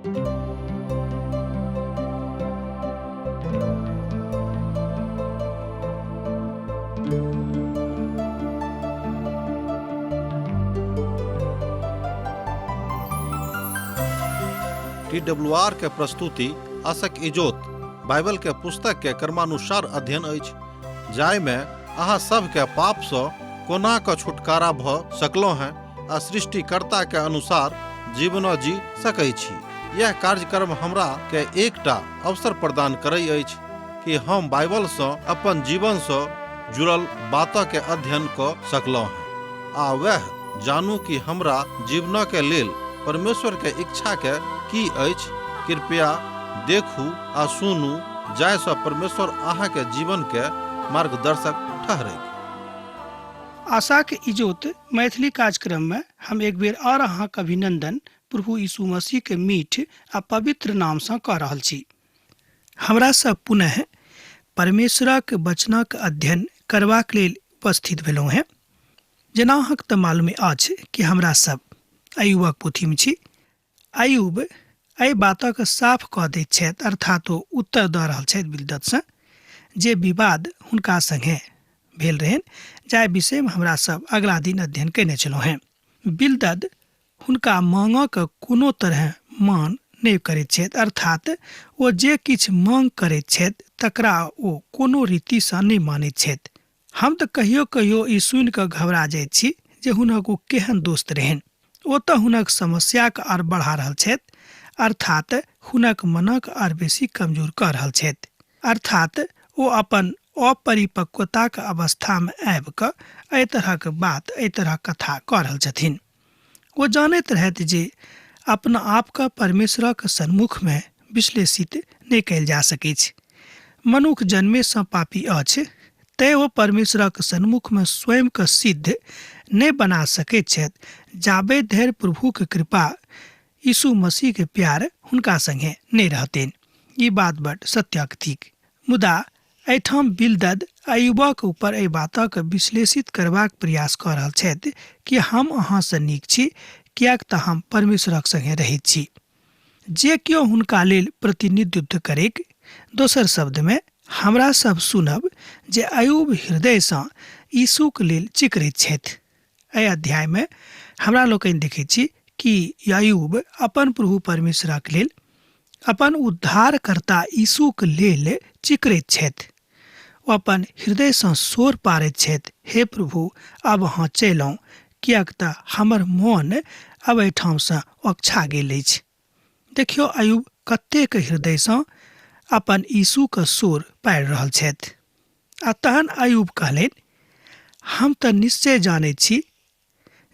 T W R के प्रस्तुति आशक इजोत बाइबल के पुस्तक के क्रमानुसार अध्ययन अछि, जाहिमे अहाँ सभके पापसँ कोना कऽ छुटकारा भऽ सकलहुँ हेँ आ सृष्टिकर्ता के अनुसार जीवनो जी सकै छी। यह कार्यक्रम हमरा के एकटा अवसर प्रदान करै अछि कि हम बाइबलसँ अपन जीवनसँ जुड़ल बातके अध्ययन कऽ सकलहुँ हेँ आ वएह जानू कि हमरा जीवनके लेल परमेश्वरके इच्छाके की अछि। कृपया देखू आ सुनू जाहिसँ परमेश्वर अहाँके जीवनके मार्गदर्शक ठहरैक। आशाक इजोत मैथिली कार्यक्रम में हम एक बेर और अहाँक अभिनंदन प्रभु यीशु मसीह के मीठ आ पवित्र नाम सँ कऽ रहल छी। हमरा सब पुनः परमेश्वरक वचनक अध्ययन करबाक लेल उपस्थित भेलहुँ हेँ। जेना अहाँक तऽ मालूमे अछि कि हमरा सब अयुबक पोथीमे छी। अयुब एहि बातक साफ कऽ दैत छथि, अर्थात ओ उत्तर दऽ रहल छथि बिलददसँ जे विवाद हुनका संगे भेल रहनि, जाहि विषयमे हमरा सब अगला दिन अध्ययन कयने छलहुँ हेँ। बिलदद हुनका माँगक कोनो तरहे मान नहि करैत छथि, अर्थात ओ जे किछु माँग करैत छथि तकरा ओ कोनो रीतिसँ नहि मानैत छथि। हम तऽ कहियो कहियो ई सुनि कऽ घबरा जाइत छी जे हुनक ओ केहन दोस्त रहनि। ओ तऽ हुनक समस्याक आर बढ़ा रहल छथि, अर्थात हुनक मनक आर बेसी कमजोर कऽ रहल छथि। अर्थात ओ अपन अपरिपक्वताक अवस्थामे आबि कऽ एहि तरहक बात, एहि तरहक कथा कऽ रहल छथिन। ओ जानैत रहथि जे अपना आपके परमेश्वरक सन्मुखमे विश्लेषित नहि कयल जा सकैछ। मनुख जन्मेसँ पापी अछि, तेँ ओ परमेश्वरक सन्मुखमे स्वयंके सिद्ध नहि बना सकैत छथि जाबे धरि प्रभुक कृपा यीशु मसीहके प्यार हुनका संगे नहि रहतनि। ई बात बड सत्यक थिक। मुदा एहिठाम बिलदद अयुबक ऊपर एहि बातक विश्लेषित करबाक प्रयास कऽ रहल छथि कि हम अहाँसँ नीक छी, किएक तऽ हम परमेश्वरक संगे रहैत छी। जे केओ हुनका लेल प्रतिनिधित्व करैक, दोसर शब्दमे हमरा सब सुनब जे अयुब हृदयसँ यीशुक लेल चिकरैत छथि। एहि अध्यायमे हमरा लोकनि देखैत छी कि अयुब अपन प्रभु परमेश्वरक लेल, अपन उद्धारकर्ता यीशुक लेल चिकरैत छथि। ओ अपन हृदयसँ शोर पारैत छथि, हे प्रभु, आब अहाँ चलि किएक तऽ हमर मोन आब एहिठामसँ अकछा गेल अछि। देखियौ अयुब कतेक हृदयसँ अपन यीशुक शोर पारि रहल छथि। आ तहन अयुब कहलनि, हम तऽ निश्चय जानैत छी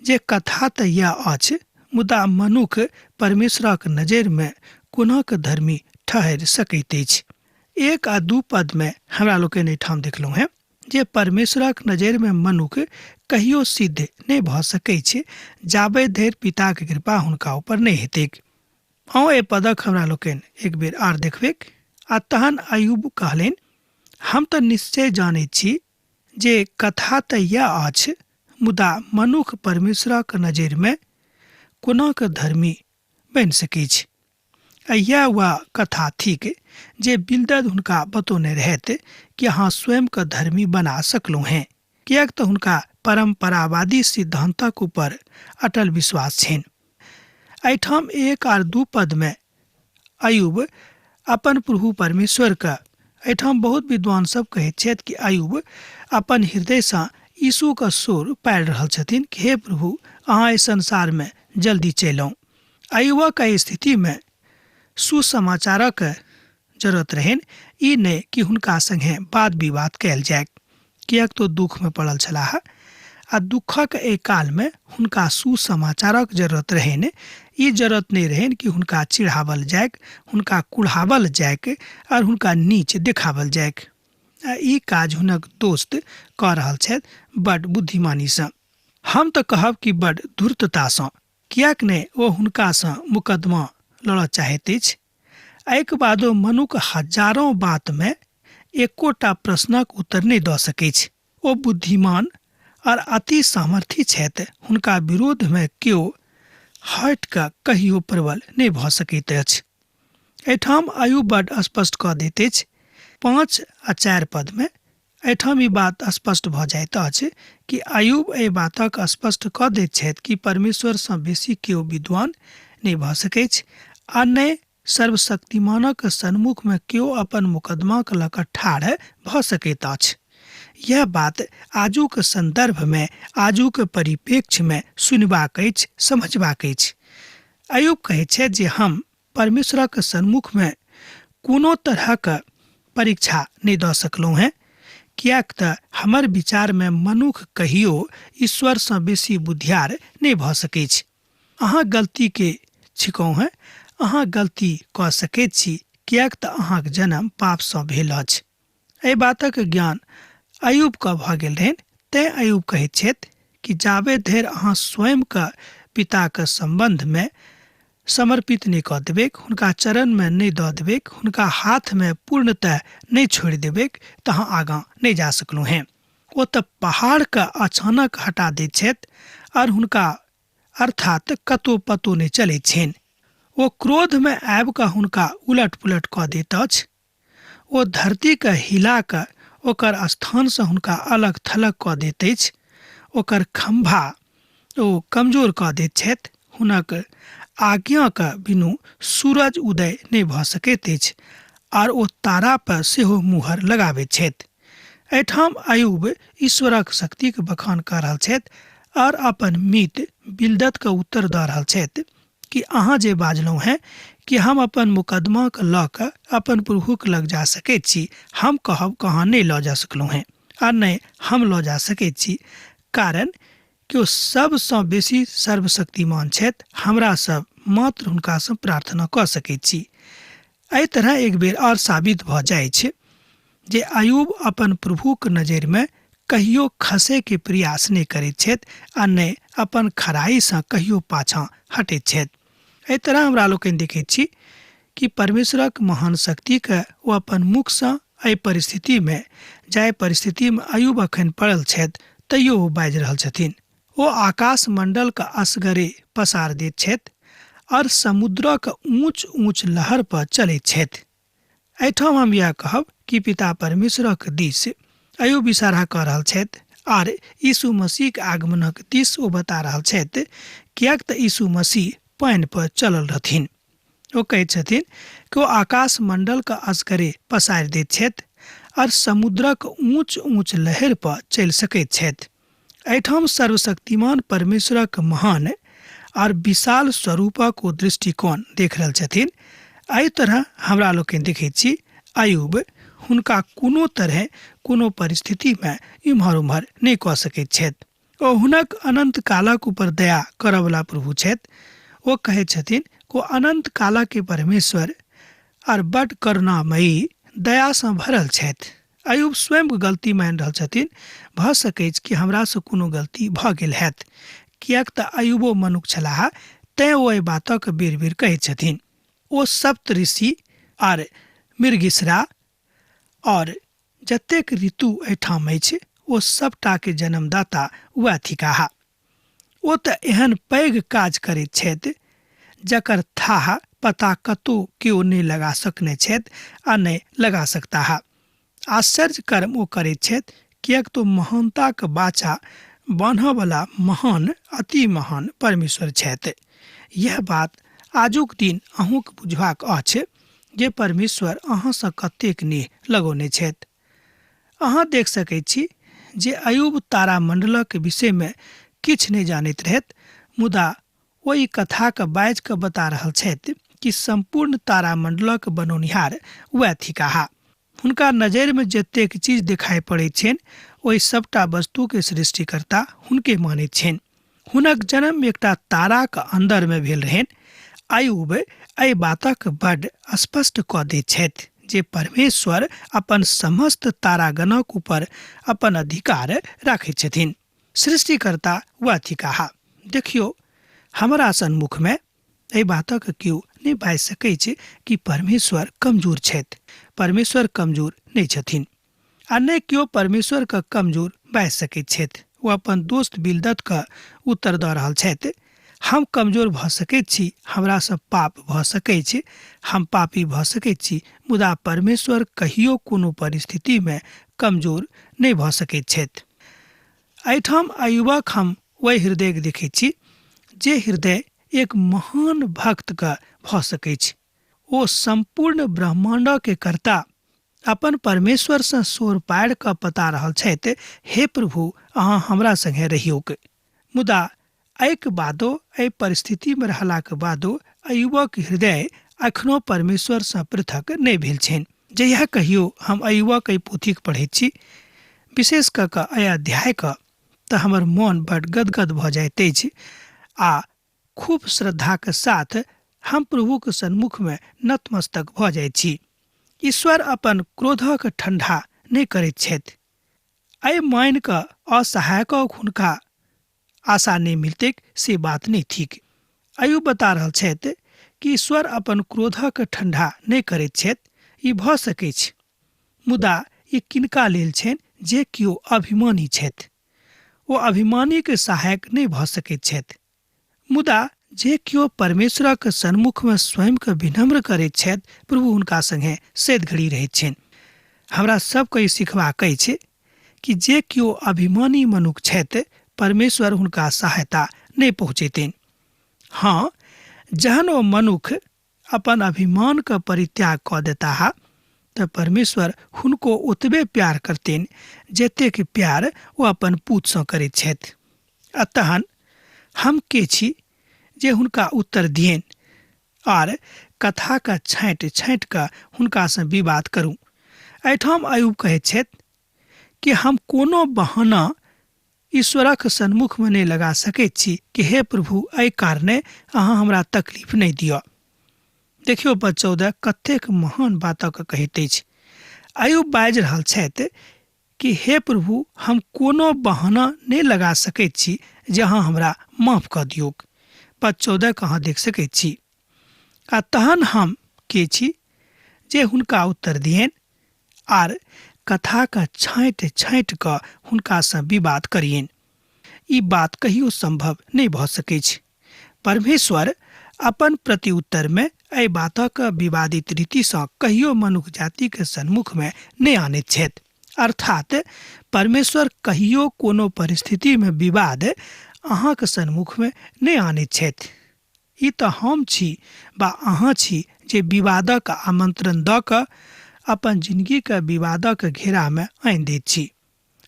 जे कथा तऽ यैह अछि, मुदा मनुख परमेश्वरक नजरिमे कोनाक धर्मी ठहरि सकैत अछि? 1 आ 2 पदमे हमरा लोकनि एहिठाम देखलहुँ हेँ जे परमेश्वरक नजरिमे मनुख कहियो सिद्ध नहि भऽ सकैछ जाबे धरि पिताक कृपा हुनका ऊपर नहि हेतैक। अहूँ एहि पदक हमरा लोकनि एक बेर आर देखबैक। आ तहन अयुब कहलनि, हम तऽ निश्चय जानैत छी जे कथा तऽ यैह अछि, मुदा मनुख परमेश्वरक नजरिमे कोनाक धर्मी बनि सकैछ? आ यैह वएह कथा थिक जे बिलदद हुनका बतौने रहथि कि अहाँ स्वयंके धर्मी बना सकलहुँ हेँ, किएक तऽ हुनका परम्परावादी सिद्धान्तक ऊपर अटल विश्वास छनि। एहिठाम 1 आर 2 पदमे अयुब अपन प्रभु परमेश्वरके, एहिठाम बहुत विद्वान सब कहैत छथि कि अयुब अपन हृदयसँ यीशुके शोर पारि रहल छथिन कि हे प्रभु, अहाँ एहि संसारमे जल्दी चलि आउ। अयुबक एहि स्थितिमे सुसमाचारक जरूरत रहनि, ई नहि कि हुनका संगे वाद विवाद कयल जाय, किएक तऽ दुखमे पड़ल छलाह आ दुखक एहि कालमे हुनका सुसमाचारक जरूरत रहनि। ई जरूरत नहि रहनि कि हुनका चिढ़ावल जाइक, हुनका कुढ़ावल जाइक आओर हुनका नीच देखावल जाइक। आ ई काज हुनक दोस्त कऽ रहल छथि बड बुद्धिमानीसँ, हम तऽ कहब कि बड धूर्ततासँ, किएक नहि ओ हुनकासँ मुकदमा लड़ऽ चाहैत अछि। एहिके बादो मनुख हजारों बातमे एकोटा प्रश्नक उत्तर नहि दऽ सकैछ। ओ बुद्धिमान आओर अति सामर्थी छथि, हुनका विरोधमे केओ हटि कऽ कहियो प्रबल नहि भऽ सकैत अछि। एहिठाम आयु बड स्पष्ट कऽ दैत अछि। 5 आ 4 पदमे एहिठाम ई बात स्पष्ट भऽ जाइत अछि कि आयुब एहि बातक स्पष्ट कऽ दैत छथि कि परमेश्वरसँ बेसी केओ विद्वान नहि भऽ सकैछ आ नहि सर्वशक्तिमानक सन्मुखमे केओ अपन मुकदमाक लऽ कऽ ठाढ़ भऽ सकैत अछि। यह बात आजुक सन्दर्भमे, आजुक परिप्रेक्ष्यमे सुनबाक अछि, समझबाक अछि। अयुब कहैत छथि जे हम परमेश्वरक सन्मुखमे कोनो तरहक परीक्षा नहि दऽ सकलहुँ हेँ, किएक तऽ हमर विचारमे मनुख कहियो ईश्वरसँ बेसी बुद्धियार नहि भऽ सकैछ। अहाँ गलतीके छिकहुँ हेँ, अहाँ गलती कऽ सकैत छी, किएक तऽ अहाँक जन्म पापसँ भेल अछि। एहि बातक ज्ञान अयुबके भऽ गेल रहनि, तेँ अयुब कहैत छथि कि जाबे धरि अहाँ स्वयंके पिताक सम्बन्धमे समर्पित नहि कऽ देबैक, हुनका चरणमे नहि दऽ देबैक, हुनका हाथमे पूर्णतः नहि छोड़ि देबैक, तऽ अहाँ आगाँ नहि जा सकलहुँ हेँ। ओ तऽ पहाड़के अचानक हटा दैत छथि आओर हुनका अर्थात कतौ पतो नहि चलैत छनि। ओ क्रोधमे आबि कऽ हुनका उलट पुलट कऽ दैत अछि। ओ धरतीके हिला कऽ ओकर स्थानसँ हुनका अलग थलग कऽ दैत अछि। ओकर खम्भा ओ कमजोर कऽ दैत छथि। हुनक आज्ञाक बिनु सूरज उदय नहि भऽ सकैत अछि आर ओ तारा पर सेहो मुहर लगाबैत छथि। एहिठाम अयुब ईश्वरक शक्तिक बखान कऽ रहल छथि आर अपन मित बिलदतके उत्तर दऽ रहल छथि कि अहाँ जे बाजलहुँ हेँ कि हम अपन मुकदमाके लऽ कऽ अपन प्रभुक लग जा सकैत छी, हम कहब कहाँ नहि लऽ जा सकलहुँ हेँ आ नहि हम लऽ जा सकैत छी, कारण कि ओ सबसँ बेसी सर्वशक्तिमान छथि, हमरा सब मात्र हुनकासँ प्रार्थना कऽ सकैत छी। एहि तरह एक बेर आओर साबित भऽ जाइछ जे अयूब अपन प्रभुक नजरिमे कहियो खसैके प्रयास नहि करैत छथि आ नहि अपन खराइसँ कहियो पाछाँ हटैत छथि। एहि तरह हमरा लोकनि देखैत छी कि परमेश्वरक महान शक्तिके ओ अपन मुखसँ एहि परिस्थितिमे, जाहि परिस्थितिमे अयूब अखन पड़ल छथि, तैयो ओ बाजि रहल छथिन। ओ आकाश मण्डलके असगरे पसार दैत छथि आओर समुद्रक ऊँच ऊँच लहर पर चलैत छथि। एहिठाम हम इएह कहब कि पिता परमेश्वरक दिस अयुब इशारा कऽ रहल छथि आर यीशु मसीहक आगमनक दिस ओ बता रहल छथि, किएक तऽ यीशु मसीह पानि पर चलल रहथिन। ओ कहैत छथिन कि ओ आकाश मण्डलके असगरे पसारि दैत छथि आर समुद्रक ऊँच ऊँच लहरि पर चलि सकैत छथि। एहिठाम सर्वशक्तिमान परमेश्वरक महान आर विशाल स्वरूपक ओ दृष्टिकोण देख रहल छथिन। एहि तरह हमरा लोकनि देखैत छी अयुब हुनका कोनो तरहे कोनो परिस्थितिमे इम्हर उम्हर नहि कऽ सकैत छथि। ओ हुनक अनंत कालक ऊपर दया करऽवला प्रभु छथि। ओ कहैत छथिन ओ अनंत कालक परमेश्वर आर बड करुणामयी दयासँ भरल छथि। अयुब स्वयं गलती मानि रहल छथिन। भऽ सकैछ कि हमरासँ कोनो गलती भऽ गेल हैत, किएक तऽ अयुबो मनुख छलाह, तेँ ओ एहि बातक बेर बेर कहैत छथिन। ओ सप्त ऋषि आर मृगिसरा और जतेक ऋतु एहिठाम अछि ओ सबटाके जन्मदाता वएह थिकाह। ओ तऽ एहन पैघ काज करैत छथि जकर थाह पता कतौ केओ नहि लगा सकने छथि आ नहि लगा सकताह। आश्चर्य कर्म ओ करैत छथि, किएक तऽ महानताक बाचा बान्हऽवला महान अति महान परमेश्वर छथि। यैह बात आजुक दिन अहूँक बुझबाक अछि जे परमेश्वर अहाँसँ कतेक नेह लगौने छथि। अहाँ देख सकैत छी जे अयुब तारामण्डलक विषयमे किछु नहि जानैत रहथि, मुदा ओ ई कथाकेँ बाजि कऽ बता रहल छथि कि सम्पूर्ण तारामण्डलक बनौनिहार वएह थिकाह। हुनका नजरिमे जतेक चीज देखाइ पड़ैत छनि ओहि सभटा वस्तुके सृष्टिकर्ता हुनके मानैत छनि। हुनक जन्म एकटा ताराक अन्दरमे भेल रहनि। अयुब एहि बातक बड्ड स्पष्ट कऽ दैत छथि जे परमेश्वर अपन समस्त तारागणक ऊपर अपन अधिकार राखैत छथिन। सृष्टिकर्ता वएह थिकाह। देखियौ, हमरा सन्मुखमे एहि बातक केओ नहि बाजि सकैछ कि परमेश्वर कमजोर छथि। परमेश्वर कमजोर नहि छथिन आ नहि केओ परमेश्वरके कमजोर बाजि सकैत छथि। ओ अपन दोस्त बिलदतके उत्तर दऽ रहल छथि, हम कमजोर भऽ सकैत छी, हमरासँ पाप भऽ सकैत छै, हम पापी भऽ सकैत छी, मुदा परमेश्वर कहियो कोनो परिस्थितिमे कमजोर नहि भऽ सकैत छथि। एहिठाम अयुबक हम ओहि हृदयके देखैत छी जे हृदय एक महान भक्तके भऽ सकैत। ओ सम्पूर्ण ब्रह्माण्डके कर्ता अपन परमेश्वरसँ सोर पाड़ि कऽ बता रहल छथि, हे प्रभु, अहाँ हमरा सङ्गे रहियौक। मुदा एहिके बादो, एहि परिस्थितिमे रहलाके बादो अयुबक हृदय एखनो परमेश्वरसँ पृथक नहि भेल छनि। जहिया कहियो हम अयुबक एहि पोथीके पढ़ैत छी, विशेष कऽ कऽ एहि अध्यायके, तऽ हमर मोन बड्ड गदगद भऽ जाइत अछि आ खूब श्रद्धाके साथ हम प्रभुके सन्मुखमे नतमस्तक भऽ जाइत छी। ईश्वर अपन क्रोधक ठंडा नहि करैत छथि। एहि मानि कऽ असहायकक हुनका आशा नहि मिलतैक से बात नहि थिक। अयुब बता रहल छथि कि ईश्वर अपन क्रोधक ठंडा नहि करैत छथि, ई भऽ सकैछ, मुदा ई किनका लेल छनि जे केओ अभिमानी छथि। ओ अभिमानीक सहायक नहि भऽ सकैत छथि। मुदा जे केओ परमेश्वरक सन्मुखमे स्वयंके विनम्र करैत छथि, प्रभु हुनका सङ्गे सैद घड़ी रहैत छनि। हमरा सबके ई सिखबाक अछि कि जे केओ अभिमानी मनुख छथि, परमेश्वर हुनका सहायता नहि पहुँचेतनि। हँ, जहन ओ मनुख अपन अभिमानके परित्याग कऽ देताह तऽ परमेश्वर हुनको ओतबे प्यार करतनि जतेक प्यार ओ अपन पूतसँ करैत छथि। आ तहन हम के छी जे हुनका उत्तर दियनि आर कथाके छाँटि छाँटि कऽ हुनकासँ विवाद करू। एहिठाम अयुब कहैत छथि कि हम कोनो बहाना ईश्वरक सन्मुखमे नहि लगा सकैत छी कि हे प्रभु, एहि कारणे अहाँ हमरा तकलीफ नहि दिअ। देखियौ पद 14 कतेक महान बातक कहैत अछि। अयुब बाजि रहल छथि कि हे प्रभु, हम कोनो बहाना नहि लगा सकैत छी जे अहाँ हमरा माफ कऽ दियौक। पद 14 के अहाँ देख सकैत छी। आ तहन हम के छी जे हुनका उत्तर दियनि आर कथाके छाँटि छाँटि कऽ हुनकासँ विवाद करियनि। ई बात कहियो सम्भव नहि भऽ सकैछ। परमेश्वर अपन प्रत्युत्तरमे एहि बातक विवादित रीतिसँ कहियो मनुख जातिके सन्मुखमे नहि आनैत छथि। अर्थात परमेश्वर कहियो कोनो परिस्थितिमे विवाद अहाँक सन्मुखमे नहि आनैत छथि। ई तऽ हम छी वा अहाँ छी जे विवादक आमंत्रण दऽ कऽ अपन जिनगीके विवादक घेरामे आनि दैत छी।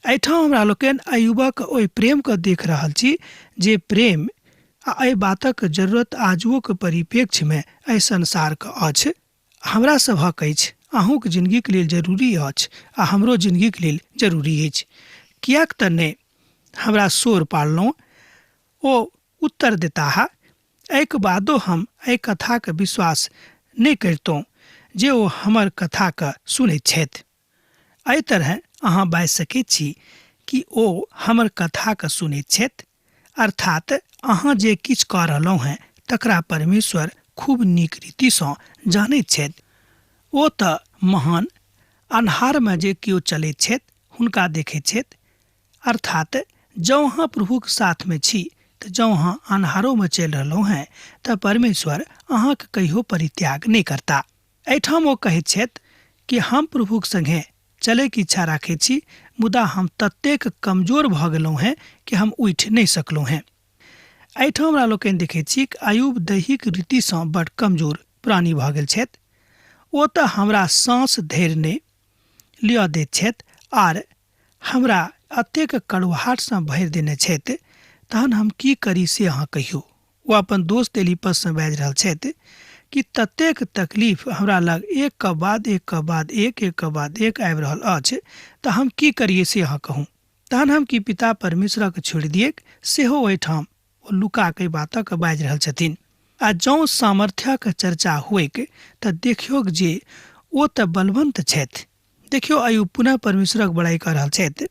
एहिठाम हमरा लोकनि अयुबक ओहि प्रेमके देख रहल छी जे प्रेम आ एहि बातक जरूरत आजुओक परिप्रेक्ष्यमे एहि संसारके अछि, हमरा सभक अछि, अहूँक जिनगीक लेल जरूरी अछि आ हमरो जिनगीक लेल जरूरी अछि। किएक तऽ नहि हमरा शोर पाड़लहुँ, ओ उत्तर देताह, एहिक बादो हम एहि कथाक विश्वास नहि करितहुँ जे ओ हमर कथाक सुनैत छथि। एहि तरहेँ अहाँ बाजि सकैत छी कि ओ हमर कथाक सुनैत छथि, अर्थात अहाँ जे किछु कऽ रहलहुँ हेँ तकरा परमेश्वर खूब नीक रीतिसँ जानैत छथि। ओ तऽ महान अन्हारमे जे केओ चलैत छथि हुनका देखैत छथि। अर्थात जँ अहाँ प्रभुक साथमे छी तऽ जँ अहाँ अन्हारोमे चलि रहलहुँ हेँ तऽ परमेश्वर अहाँक कहियो परित्याग नहि करता। एहिठाम ओ कहैत छथि कि हम प्रभुक संगे चलैके इच्छा राखैत छी, मुदा हम ततेक कमजोर भऽ गेलहुँ हेँ कि हम उठि नहि सकलहुँ हेँ। एहिठाम हमरा लोकनि देखैत छी कि अयुब दैहिक रीतिसँ बड्ड कमजोर प्राणी भऽ गेल छथि। ओ तऽ हमरा साँस धरि नहि लिअ दैत छथि आर हमरा एतेक कड़ुआहटसँ भरि देने छथि, तहन हम की करी से अहाँ कहियौ। ओ अपन दोस्त एलीपससँ बाजि रहल छथि कि ततेक तकलीफ हमरा लग एक क बाद एक क बाद एक, एक क बाद एक आबि रहल अछि तऽ हम की करियै से अहाँ कहू। तहन हम की पिता परमेश्वरक छोड़ि दियैक? सेहो ओहिठाम ओ लुका कऽ एहि बातक बाजि रहल छथिन। आ जौं सामर्थ्यक चर्चा होइक तऽ देखियौक जे ओ तऽ बलवन्त छथि। देखियौ अयुब पुनः परमेश्वरक बड़ाइ कऽ रहल छथि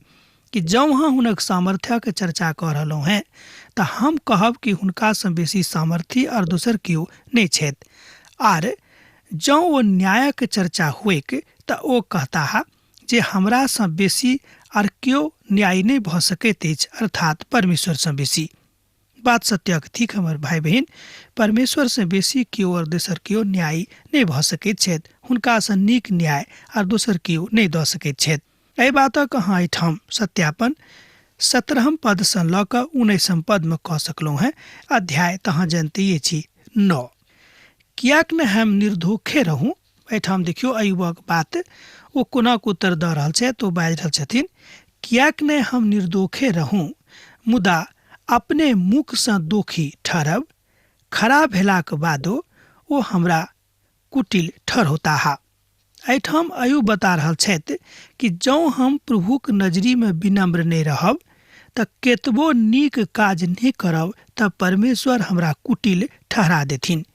कि जँ अहाँ हुनक सामर्थ्यक चर्चा कऽ रहलहुँ हेँ तऽ हम कहब कि हुनकासँ बेसी सामर्थी आओर दोसर केओ नहि छथि। आर जँ ओ न्यायक चर्चा होइक तऽ ओ कहताह जे हमरासँ बेसी आर केओ न्यायी नहि भऽ सकैत अछि, अर्थात परमेश्वरसँ बेसी। बात सत्यक थिक हमर भाइ बहिन, परमेश्वर से बेसी केओ और दोसर केओ न्यायी नहि भऽ सकैत छथि। हुनकासँ नीक न्याय आर दोसर केओ नहि दऽ सकैत छथि। एहि बातक अहाँ एहिठाम सत्यापन 17 पदसँ लऽ कऽ 19 पदमे कऽ सकलहुँ हेँ। अध्याय तऽ अहाँ जनिते छी 9। किएक ने हम निर्धोखे रहूँ। एहिठाम देखियौ अयुबक बात, ओ कोना उत्तर दऽ रहल छथि। ओ बाजि रहल छथिन, किएक ने हम निर्दोखे रहूँ, मुदा अपने मुखसँ दोखी ठहरब, खरा भेलाक बादो ओ हमरा कुटिल ठहरौताह। एहिठाम अयुब बता रहल छथि कि जँ हम प्रभुक नजरीमे विनम्र नहि रहब तऽ केतबो नीक काज नहि करब तऽ परमेश्वर हमरा कुटिल ठहरा देथिन।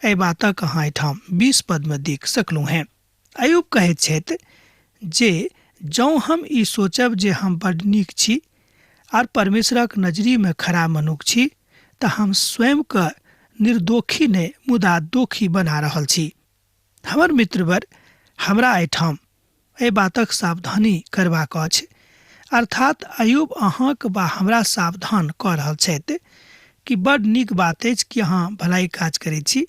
एहि बातक अहाँ एहिठाम 20 पदमे देख सकलहुँ हेँ। अयुब कहैत छथि जे जँ हम ई सोचब जे हम बड्ड नीक छी आर परमेश्वरक नजरीमे खरा मनुख छी तऽ हम स्वयंके निर्दोखी नहि मुदा दोखी बना रहल छी। हमर मित्रवर, हमरा एहिठाम एहि बातक सावधानी करबाक अछि। अर्थात अयुब अहाँक बा हमरा सावधान कऽ रहल छथि कि बड्ड नीक बात अछि कि अहाँ भलाई काज करै छी,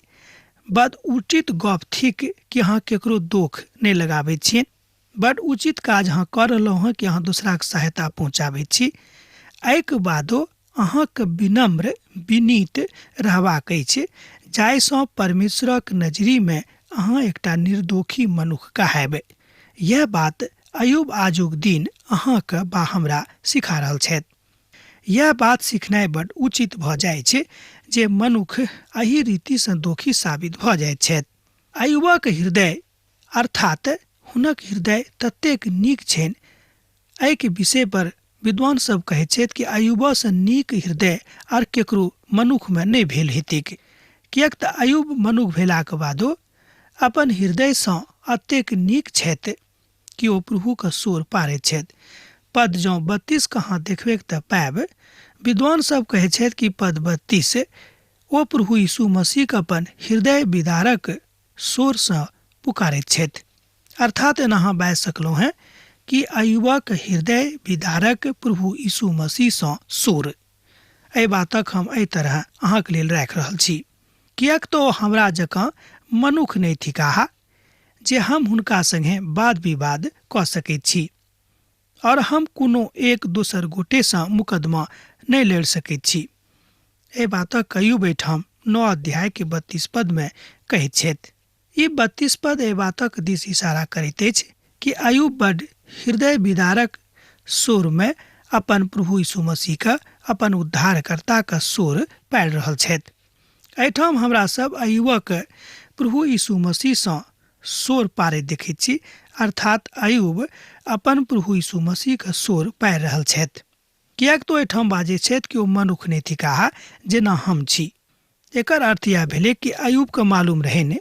बड उचित गप थिक कि अहाँ केकरो दोख नहि लगाबै छियनि, बड उचित काज अहाँ कऽ रहलहुँ हँ कि अहाँ दोसराके सहायता पहुँचाबै छी। एहिके बादो अहाँके विनम्र विनीत रहबाक अछि, जाहिसँ परमेश्वरक नजरीमे अहाँ एकटा निर्दोखी मनुख कहायबै। यह बात अयुब आजुक दिन अहाँके बा हमरा सिखा रहल छथि। यह बात सिखनाइ बड उचित भऽ जाइ छै जे मनुख एहि रीतिसँ दोखी साबित भऽ जाइत छथि। अयुबक हृदय अर्थात हुनक हृदय ततेक नीक छनि, एहिके विषय पर विद्वान सब कहैत छथि कि अयुबसँ नीक हृदय आर केकरो मनुखमे नहि भेल हेतैक। किएक तऽ अयुब मनुख भेलाक बादो अपन हृदयसँ अतेक नीक छथि कि ओ प्रभुके सोर पारैत छथि। पद जँ 32 कहाँ देखबैक तऽ पायब। विद्वान सब कहैत छथि कि पद 32 ओ प्रभु यीशु मसीहके अपन हृदय विदारक शोरसँ पुकारैत छथि। अर्थात एना अहाँ बाजि सकलहुँ हेँ कि अयुबक हृदय विदारक प्रभु यीशु मसीहसँ शोर। एहि बातक हम एहि तरह अहाँके लेल राखि रहल छी, किएक तऽ ओ हमरा जकाँ मनुख नहि थिकाह जे हम हुनका संगे वाद विवाद कऽ सकैत छी और हम कोनो एक दोसर गोटेसँ मुकदमा नहि लड़ि सकैत छी। एहि बातक अयुब एहिठाम 9 अध्याय के 32 पदमे कहैत छथि। ई 32 पद एहि बातक दिस इशारा करैत अछि कि अयुब बड हृदय विदारक शोरमे अपन प्रभु यीशु मसीहके अपन उद्धारकर्ताके शोर पाड़ि रहल छथि। एहिठाम हमरा सब अयुबक प्रभु यीशु मसीहसँ शोर पारैत देखैत छी। अर्थात अयुब अपन प्रभु यीशु मसीहके शोर पाड़ि रहल छथि। किएक तऽ एहिठाम बाजै छथि कि ओ मनुख नहि थिकाह जेना हम छी। एकर अर्थ इएह भेलै कि अयुबके मालूम रहै ने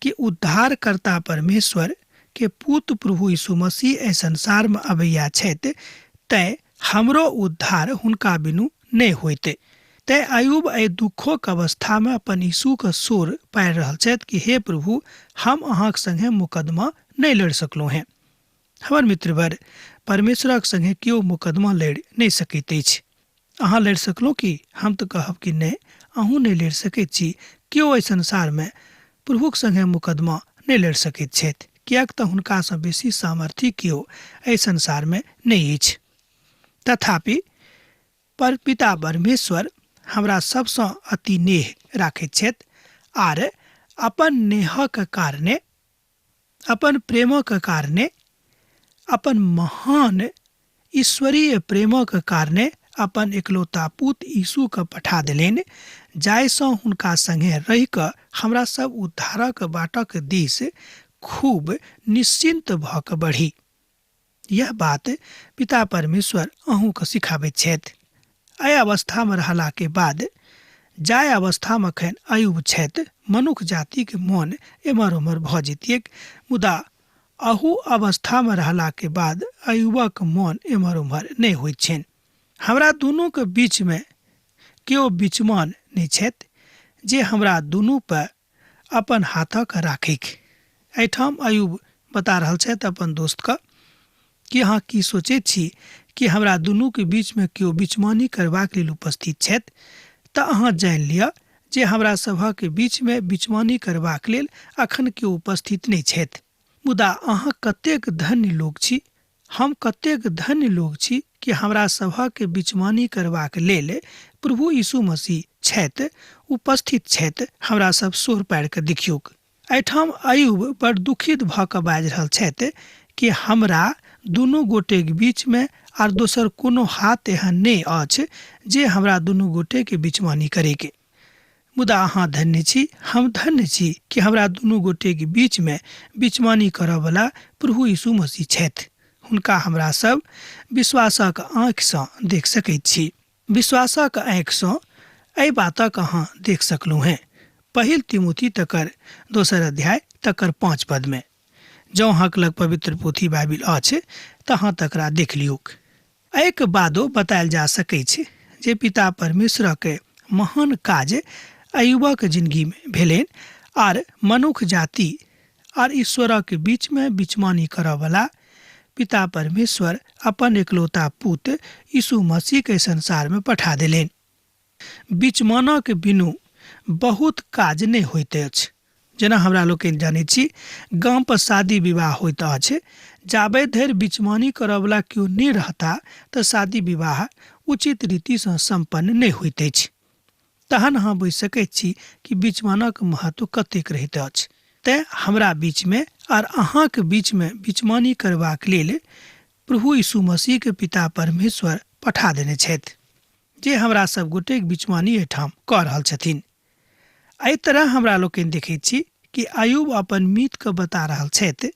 कि उद्धारकर्ता परमेश्वर के पूत प्रभु यीशु मसीह एहि संसारमे अबैया छथि, तैँ हमरो उद्धार हुनका बिनु नहि होइतै। तैँ अयुब एहि दुःखोक अवस्थामे अपन यीशुके शोर पाड़ि रहल छथि कि हे प्रभु, हम अहाँक संगे मुकदमा नहि लड़ि सकलहुँ हेँ। हमर मित्रवर, परमेश्वरक संगे केओ मुकदमा लड़ि नहि सकैत अछि। अहाँ लड़ि सकलहुँ कि? हम तऽ कहब कि नहि, अहूँ नहि लड़ि सकैत छी। केओ एहि संसारमे प्रभुक संगे मुकदमा नहि लड़ि सकैत छथि, किएक तऽ हुनकासँ बेसी सामर्थ्य केओ एहि संसारमे नहि अछि। तथापि पर पिता परमेश्वर हमरा सबसँ अति नेह राखैत छथि आर अपन नेहक कारणे, अपन प्रेमक कारणे, अपन महान ईश्वरीय प्रेमक कारणे अपन एकलौता पुत यीशुके पठा देलनि, जाहिसँ हुनका संगे रहि कऽ हमरा सब उद्धारक बाटक दिस खूब निश्चिन्त भऽ कऽ बढ़ी। यह बात पिता परमेश्वर अहूँके सिखाबैत छथि। एहि अवस्थामे रहलाके बाद जाहि अवस्थामे एखन अयुब छथि, मनुख जातिके मोन एम्हर ओम्हर भऽ जैतियैक, मुदा अहू अवस्थामे रहलाके बाद अयुबक मोन एम्हर ओम्हर नहि होइत छनि। हमरा दुनूके बीचमे केओ बीचमान नहि छथि जे हमरा दुनू पर अपन हाथक राखैक। एहिठाम अयुब बता रहल छथि अपन दोस्तके कि अहाँ की सोचैत छी कि हमरा दुनूके बीचमे केओ बीचमानी करबाक लेल उपस्थित छथि? तऽ अहाँ जानि लिअ जे हमरा सभक बीचमे बिचवानी करबाक लेल अखन केओ उपस्थित नहि छथि। मुदा अहाँ कतेक धन्य लोक छी, हम कतेक धन्य लोक छी कि हमरा सभक बिचवानी करबाक लेल प्रभु यीशु मसीह छथि, उपस्थित छथि। हमरा सब सोर पारि कऽ देखियौक। एहिठाम अयुब बड़ दुखित भऽ कऽ बाजि रहल छथि कि हमरा दुनू गोटेक बीचमे आर दोसर कोनो हाथ एहन नहि अछि जे हमरा दुनू गोटेके बिचवानी करैके। मुदा अहाँ धन्य छी, हम धन्य छी कि हमरा दुनू गोटेक बीचमे बिचवानी करऽवला प्रभु यीशु मसीह छथि। हुनका हमरा सब विश्वासक आँखिसँ देख सकैत छी। विश्वासक आँखिसँ एहि बातक अहाँ देख सकलहुँ हेँ पहिल तिमोथी तकर दोसर अध्याय तकर 5 पदमे। जँ अहाँक लग पवित्र पोथी बाइबिल अछि तऽ अहाँ तकरा देख लियौक। एहिके बादो बतायल जा सकैछ जे पिता परमेश्वरक महान काज अयुबक जिंदगीमे भेलनि आर मनुख जाति आर ईश्वरक बीचमे बिचमानी करऽवला पिता परमेश्वर अपन एकलौता पुत यीशु मसीहके संसारमे पठा देलनि। बिचमानक बिनु बहुत काज नहि होइत अछि। जेना हमरा लोकनि जनैत छी, गाम पर शादी विवाह होइत अछि, जाबे धरि बिचमानी करऽवला केओ नहि रहता तऽ शादी विवाह उचित रीतिसँ सम्पन्न नहि होइत अछि। तहन अहाँ बुझि सकैत छी कि बिचमानक महत्व कतेक रहैत अछि। तेँ हमरा बीचमे आर अहाँक बीचमे बिचमानी करबाक लेल प्रभु यीशु मसीहके पिता परमेश्वर पठा देने छथि, जे हमरा सब गोटेक बिचमानी एहिठाम कऽ रहल छथिन। एहि तरह हमरा लोकनि देखैत छी कि अयुब अपन मीतके बता रहल छथि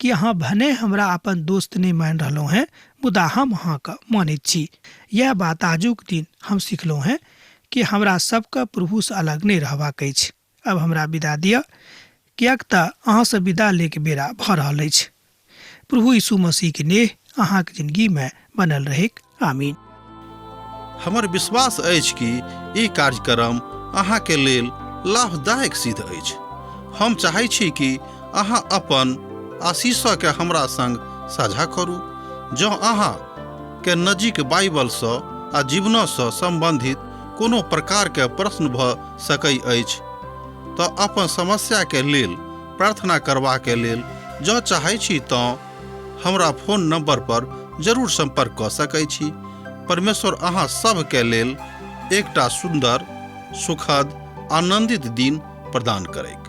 कि अहाँ भने हमरा अपन दोस्त नहि मानि रहलहुँ हेँ, मुदा हम अहाँके मानैत छी। यैह बात आजुक दिन हम सिखलहुँ हेँ कि हमरा सबके प्रभुसँ अलग नहि रहबाक अछि। आब हमरा विदा दिअ, किएक तऽ अहाँसँ विदा लैके बेरा भऽ रहल अछि। प्रभु यीशु मसीहके नेह अहाँके जिंदगीमे बनल रहैक। आमीन। हमर विश्वास अछि कि ई कार्यक्रम अहाँके लेल लाभदायक सिद्ध अछि। हम चाहै छी कि अहाँ अपन आशीषके हमरा संग साझा करू। जँ अहाँ के नजीक बाइबलसँ आ जीवनसँ सम्बन्धित कोनो प्रकारके प्रश्न भऽ सकै अछि तऽ अपन समस्याके लेल प्रार्थना करबाके लेल जँ चाहै छी तँ हमरा फोन नंबर पर जरूर संपर्क कऽ सकै छी। परमेश्वर अहाँ सभके लेल एकटा सुन्दर, सुखद, आनंदित दिन प्रदान करैक।